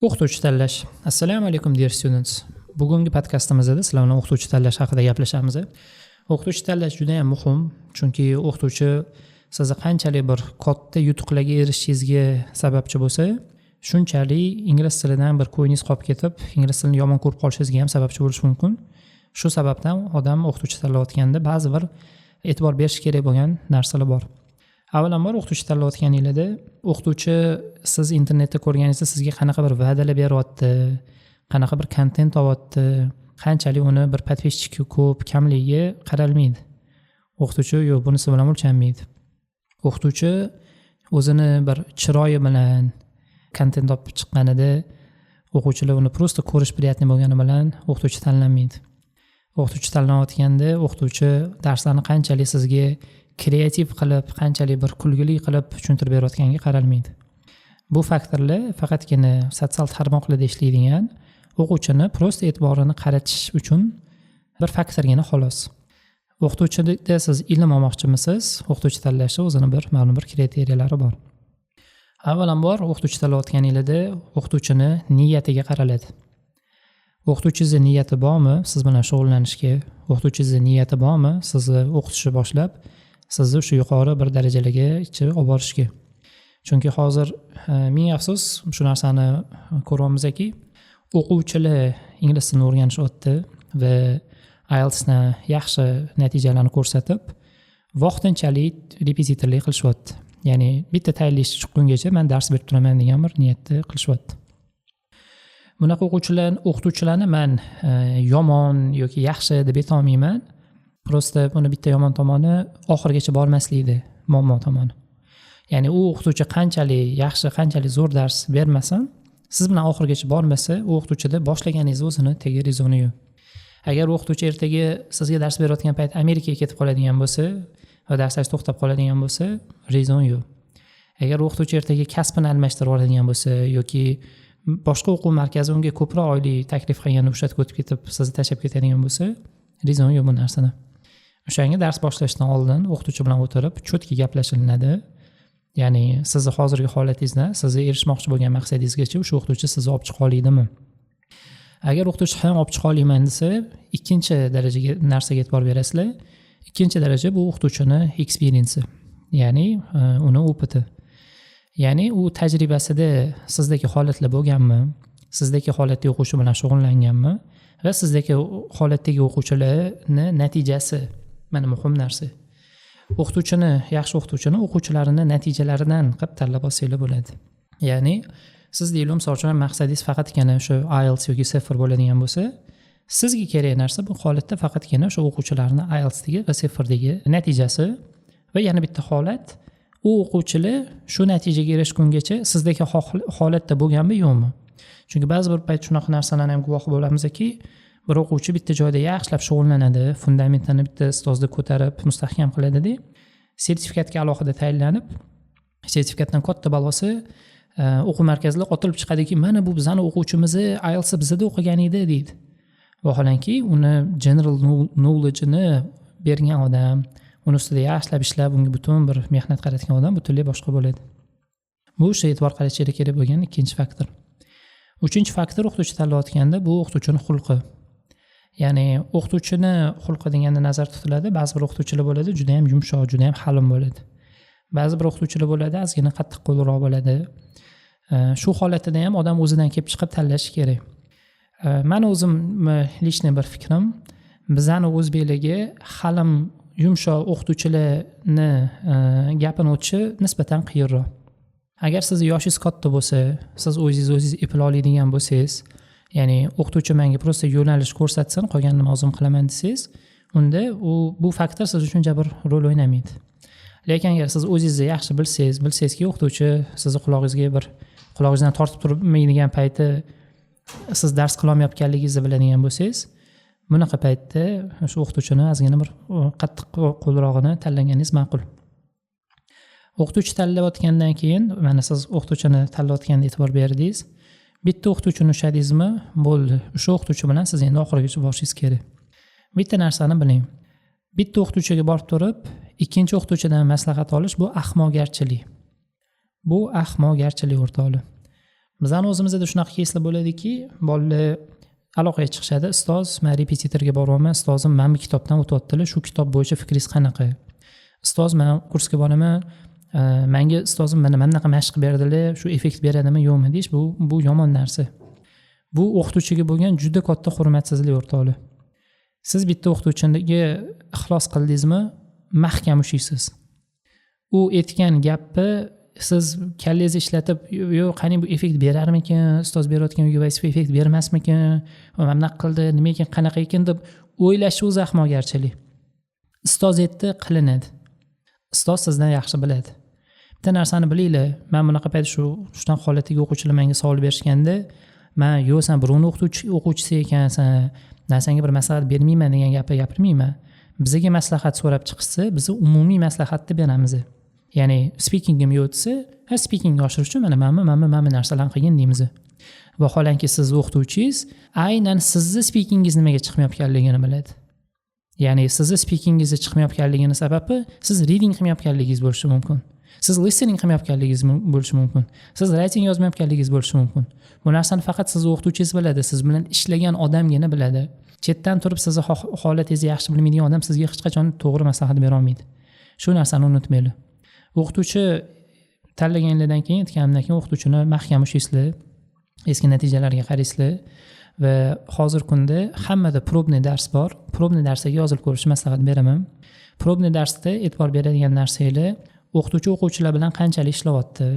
O'qituvchi tanlash. Assalomu alaykum, dear students. Bugungi podkastimizda sizlar bilan o'qituvchi tanlash haqida gaplashamiz. O'qituvchi tanlash juda yam muhim, chunki o'qituvchi sizni qanchalik bir katta yutuqlarga erishishingizga sababchi bo'lsa, shunchalik ingliz tilidan bir ko'nglingiz qolib ketib, ingliz tilini yomon ko'rib qolishingizga ham sababchi bo'lishi mumkin. Shu sababdan odam o'qituvchi tanlayotganda ba'zi bir e'tibor berish kerak bo'lgan narsalar bor. Avvalambor, o'qituvchi tanlayotganinglarda o'qituvchi siz internetda ko'rganingizda sizga qanaqa bir va'dalar beryapti, qanaqa bir kontent olyapti, qanchalik uni bir подписчики ko'p kamligiga qaralmaydi. O'qituvchi yo'q, bunisi bilan o'lchanmaydi. O'qituvchi o'zini bir chiroyi bilan kontent olib chiqqanida, o'quvchilar uni просто ko'rish приятный bo'lgani bilan o'qituvchi tanlanmaydi. O'qituvchi tanlanayotganda o'qituvchi darslarni qanchalik sizga kreativ qilib, qanchalik bir kulgili qilib tushuntirib berayotganiga qaralmaydi. Bu faktorlar faqatgina sotsial tarmoqlarda ishlaydigan o'quvchini просто e'tiborini qaratish uchun bir faktorgina, xolos. O'qituvchida siz ilm olmoqchimisiz, o'qituvchi tanlashni o'zini bir ma'lum bir kriteriyalari bor. Avvalambor, o'qituvchi tanlayotganinglarda o'qituvchini niyatiga qaraladi. O'qituvchingizni niyati bormi siz bilan shug'ullanishga? O'qituvchingizni niyati bormi sizni o'qitishni boshlab, sizni o'sha yuqori bir darajalarga olib borishga? Chunki hozir ming afsus, shu narsani ko'ryapmizki, o'quvchilar ingliz tilini o'rganishyapti va IELTSni yaxshi natijalarni ko'rsatib, vaqtinchalik repetitorlik qilishyapti, ya'ni bitta tayinlash chiqqungacha man dars berib turaman degan bir niyatda qilishyapti. Bunaqa o'quvchilar, o'qituvchilarni man yomon yoki yaxshi deb aytolmayman. Просто buni bitta yomon tomoni oxirigacha bormaslikda muammo tomoni. Ya'ni u o'qituvchi qanchalik yaxshi, qanchalik zo'r dars bermasin, siz bilan oxirigacha bormasa, u o'qituvchida boshlaganingizni o'zini tagi резони yo'q. Agar o'qituvchi ertaga sizga dars berayotgan payt Amerikaga ketib qoladigan bo'lsa va darslaringiz to'xtab qoladigan bo'lsa, резон yo'q. Agar o'qituvchi ertaga kasbini almashtirib oladigan bo'lsa yoki boshqa o'quv markazi unga ko'proq oylik taklif qilganda, o'sha yerga o'tib ketib, sizni tashlab ketadigan bo'lsa, резон yo'q bu narsani. O'shanga dars boshlashdan oldin o'qituvchi bilan o'tirib, четкий gaplashilinadi. Ya'ni sizni hozirgi holatingizdan sizni erishmoqchi bo'lgan maqsadingizgacha o'sha o'qituvchi sizni olib chiqa oladimi? Agar o'qituvchi ham olib chiqa olmayman desa, ikkinchi darajaga narsaga e'tibor berasizlar. Ikkinchi daraja bu o'qituvchini experience'i, ya'ni uni опыт i, ya'ni u tajribasida sizdagi holatlar bo'lganmi, sizdagi holatdagi o'quvchi bilan shug'ullanganmi va sizdagi holatdagi o'quvchilarni natijasi. Mana muhim narsa: o'qituvchini, yaxshi o'qituvchini o'quvchilarini natijalaridan qilib tanlab olsanglar bo'ladi. Ya'ni siz, deylik, misol uchun, maqsadingiz faqatgina o'sha IELTS yoki CEFR bo'ladigan bo'lsa, sizga kerak narsa bu holatda faqatgina o'sha o'quvchilarni IELTSdagi va CEFRdagi natijasi. Va yana bitta holat: u o'quvchilar shu natijaga erishgungacha sizdagi holatda bo'lganmi, yo'qmi. Chunki ba'zi bir payt shunaqa narsalarni ham guvohi bo'lamizki, bir o'quvchi bitta joyda yaxshilab shug'ullanadi, fundamentini bitta ustozda ko'tarib, mustahkam qiladida, sertifikatga alohida tayinlanib, sertifikatdan katta ball olsa, o'quv markazlar otilib chiqadiki, "Mana bu bizani o'quvchimizni IELTS bizada o'qigan edi", deydi. Vaholanki uni general knowledge'ini bergan odam, uni ustida yaxshilab ishlab, unga butun bir mehnat qaratgan odam butunlay boshqa bo'ladi. Bu o'sha e'tibor qaratishga kerak bo'lgan ikkinchi faktor. Uchinchi faktor o'qituvchi tanlayotganda bu o'qituvchini xulqi. Ya'ni o'qituvchini xulqi deganda nazarda tutiladi: ba'zi bir o'qituvchilar bo'ladi, judayam yumshoq, judayam halim bo'ladi, ba'zi bir o'qituvchilar bo'ladi, ozgina qattiqqo'lroq bo'ladi. Shu holatida ham odam o'zidan kelib chiqib tanlashi kerak. Mani o'zimni личный bir fikrim, bizani o'zbeklarga halim, yumshoq o'qituvchilarni gapini o'tishi nisbatan qiyinroq. Agar sizni yoshingiz katta bo'lsa, siz o'zingiz o'zingiz eplay oladigan bo'lsangiz, ya'ni o'qituvchi menga просто yo'nalish ko'rsatsin, qolganini man o'zim qilaman desangiz, unda u bu faktor siz uchun bir rol o'ynamaydi. Lekin agar siz o'zingizni yaxshi bilsangiz, bilsangizki, o'qituvchi sizni qulog'ingizga bir qulog'ingizdan tortib turmaydigan payti siz dars qilolmayotganligingizni biladigan bo'lsangiz, bunaqa paytda shu o'qituvchini ozgina bir qattiq qo'lrog'ini tanlaganingiz ma'qul. O'qituvchi tanlayotgandan keyin, mana siz o'qituvchini tanlayotganda e'tibor berdingiz, bitta o'qituvchini ushladingizmi, bo'ldi, o'sha o'qituvchi bilan siz endi oxirigacha borishingiz kerak. Bitta narsani biling: bitta o'qituvchiga borib turib, ikkinchi o'qituvchidan maslahat olish bu ahmoqgarchilik. Bu ahmoqgarchilik, o'rtoqlar. Bizani o'zimizda shunaqa keyslar bo'ladiki, bolalar aloqaga chiqishadi: "Ustoz, man repetitorga boryapman, ustozim mana bu kitobdan o'tyaptilar, shu kitob bo'yicha fikringiz qanaqa? Ustoz, man kursga boraman, manga ustozim mana bunaqa mashq berdilar, shu effekt beradimi, yo'qmi?" deyish bu yomon narsa. Bu o'qituvchiga bo'lgan juda katta hurmatsizlik, o'rtoqlar. Siz bitta o'qituvchiga ixlos qildingizmi, mahkam ushlaysiz. U aytgan gapni siz kallangizni ishlatib, "Yo'q, qani, bu effekt berarmikin, ustoz berayotgan uyga vazifa effekt bermasmikin, mana bunaqa qildi, nima ekan, qanaqa ekan?" deb o'ylashi o'zi ahmoqgarchilik. Ustoz aytdi, qilinadi. Ustoz sizdan yaxshi biladi. Bitta narsani bilinglar, man bunaqa payt shunaqa holatdagi o'quvchilar menga savol berishganda, man "Yo'q, san birovni o'quvchisi ekansan, man senga bir maslahat bermayman" degan gapni gapirmayman. Bizaga maslahat so'rab chiqishsa, biz umumiy maslahatni beramiz. Ya'ni speakingim yo'q desa, "Ha, speakingni oshirish uchun mana bu mana bu mana bu narsalarni qilgin" deymiz. Vaholanki sizni o'qituvchingiz aynan sizni speakingiz nimaga chiqmayotganligini biladi. Ya'ni sizni speakingizni chiqmayotganligini sababi siz reading qilmayotganligingiz bo'lishi mumkin, siz listening qilmayotganligingiz bo'lishi mumkin, siz writing yozmayotganligingiz bo'lishi mumkin. Bu narsani faqat sizni o'qituvchingiz biladi, siz bilan ishlagan odamgina biladi. Chetdan turib sizni holatingizni yaxshi bilmaydigan odam sizga hech qachon to'g'ri maslahat berolmaydi. Shu narsani unutmanglar. O'qituvchi tanlaganlardan keyin, aytganimdan keyin, o'qituvchini mahkam ushlaysizlar, eski natijalarga qaraysizlar va hozirgi kunda hammada пробный dars bor. Пробный darsga yozilib ko'rishni maslahat beraman. Пробный darsda e'tibor beradigan narsanglar: o'qituvchi o'quvchilar bilan qanchalik ishlayapti,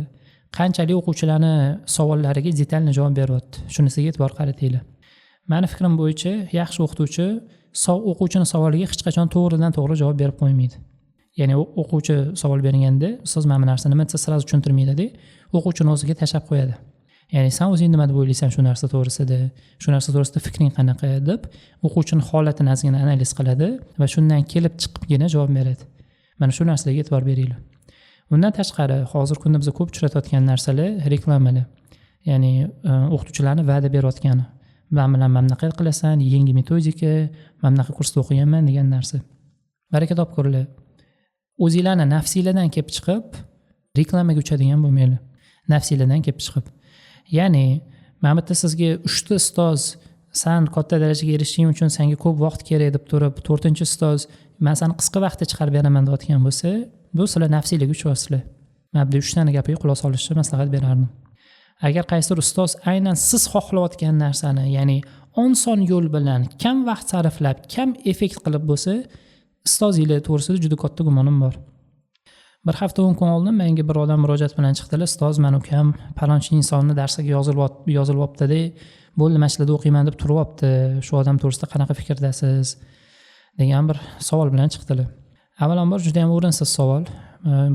qanchalik o'quvchilarni savollariga детально javob beryapti, shunisiga e'tibor qaratinglar. Mani fikrim bo'yicha, yaxshi o'qituvchi o'quvchini savoliga hech qachon to'g'ridan to'g'ri javob berib qo'ymaydi. Ya'ni o'quvchi savol berganda, "Ustoz, mana bu narsa nima?" desa, сразу tushuntirmaydida, o'quvchini o'ziga tashlab qo'yadi. Ya'ni "San o'zing nima deb o'ylaysan shu narsa to'g'risida, shu narsa to'g'risida fikring qanaqa?" deb o'quvchini holatini ozgina analiz qiladi va shundan kelib chiqibgina javob beradi. Mana shu narsalarga e'tibor beringlar. Undan tashqari, hozirgi kunda biz ko'p uchratayotgan narsalar reklamalar, ya'ni o'qituvchilarni va'da berayotgani: "Man bilan mana bunaqa qilasan, yangi metodika, mana bunaqa kursda o'qiganman" degan narsa. Baraka topkurlar, o'zinglarni nafsinglardan kelib chiqib reklamaga uchadigan bo'lmanglar. Nafsinglardan kelib chiqib, ya'ni mana bu yerda sizga uchta ustoz "San katta darajaga erishishing uchun senga ko'p vaqt kerak" deb turib, to'rtinchi ustoz "Man sani qisqa vaqtda chiqarib beraman" deyotgan bo'lsa, bu sizlar nafsinglarga uchyapsizlar. Man bu uchtani gapiga quloq solishni maslahat berardim. Agar qaysidir ustoz aynan siz xohlayotgan narsani, ya'ni oson yo'l bilan, kam vaqt sarflab, kam effekt qilib bo'lsa, ustozinglar to'g'risida juda katta gumonim bor. Bir hafta 10 kun oldin menga bir odam murojaat bilan chiqdilar: "Ustoz, mani ukam palonchi insonni darsiga yozilyaptida, bo'ldi, mana shularda o'qiyman deb turyapti, shu odam to'g'risida qanaqa fikrdasiz?" degan bir savol bilan chiqdilar. Avvalambor, juda yam o'rinsiz savol.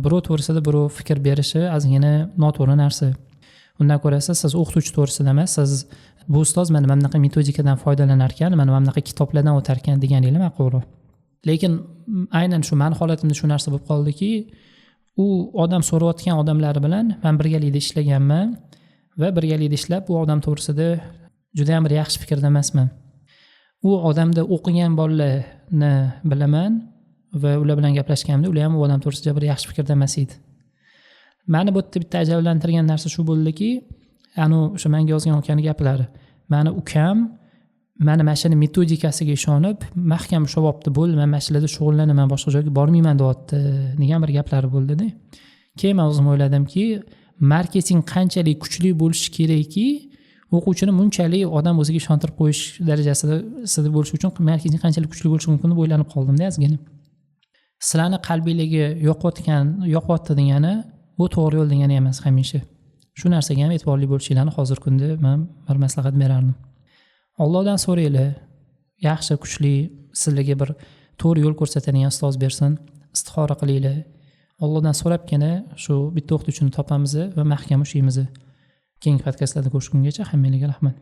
Birov to'g'risida birov fikr berishi ozgina noto'g'ri narsa. Undan ko'rasi siz o'qituvchi to'g'risida emas, siz "Bu ustoz mana bunaqa metodikadan foydalanar ekan, mana bunaqa kitoblardan o'tar ekan" deganinglar ma'qulroq. Lekin aynan shu mani holatimda shu narsa bo'lib qoldiki, u odam so'rayotgan odamlari bilan man birgalikda ishlaganman va birgalikda ishlab, u odam to'g'risida judayam bir yaxshi fikrda emasman. U odamda o'qigan bolalarni bilaman va ular bilan gaplashganimda ular ham u odam to'g'risida bir yaxshi fikrda emas edi. Mani bu yerda bitta ajablantirgan narsa shu bo'ldiki, anavi o'sha manga yozgan ukani gaplari: "Mani ukam mana shuni metodikasiga ishonib, mahkam ushlab, bo'ldi, man mana shularda shug'ullanaman, boshqa joyga bormayman, deyapti" degan bir gaplari bo'ldida. Keyin man o'zim o'yladimki, marketing qanchalik kuchli bo'lishi kerakki, o'quvchini bunchalik odam o'ziga ishontirib qo'yish darajasida bo'lishi uchun marketing qanchalik kuchli bo'lishi mumkin deb o'ylanib qoldimda ozgina. Sizlarni qalbinglarga yoqayotgan, yoqyapti degani bu to'g'ri yo'l degani emas hamisha. Shu narsaga ham e'tiborli bo'lishinglarni hozirgi kunda man bir maslahat berardim. Ollohdan so'ranglar, yaxshi, kuchli, sizlarga bir to'g'ri yo'l ko'rsatadigan ustoz bersin. Istixora qilinglar. Ollohdan so'rabgina shu bitta o'qituvchini topamiz va mahkam ushlaymiz. Keyingi podkastlarda ko'rishgungacha hammanglarga rahmat.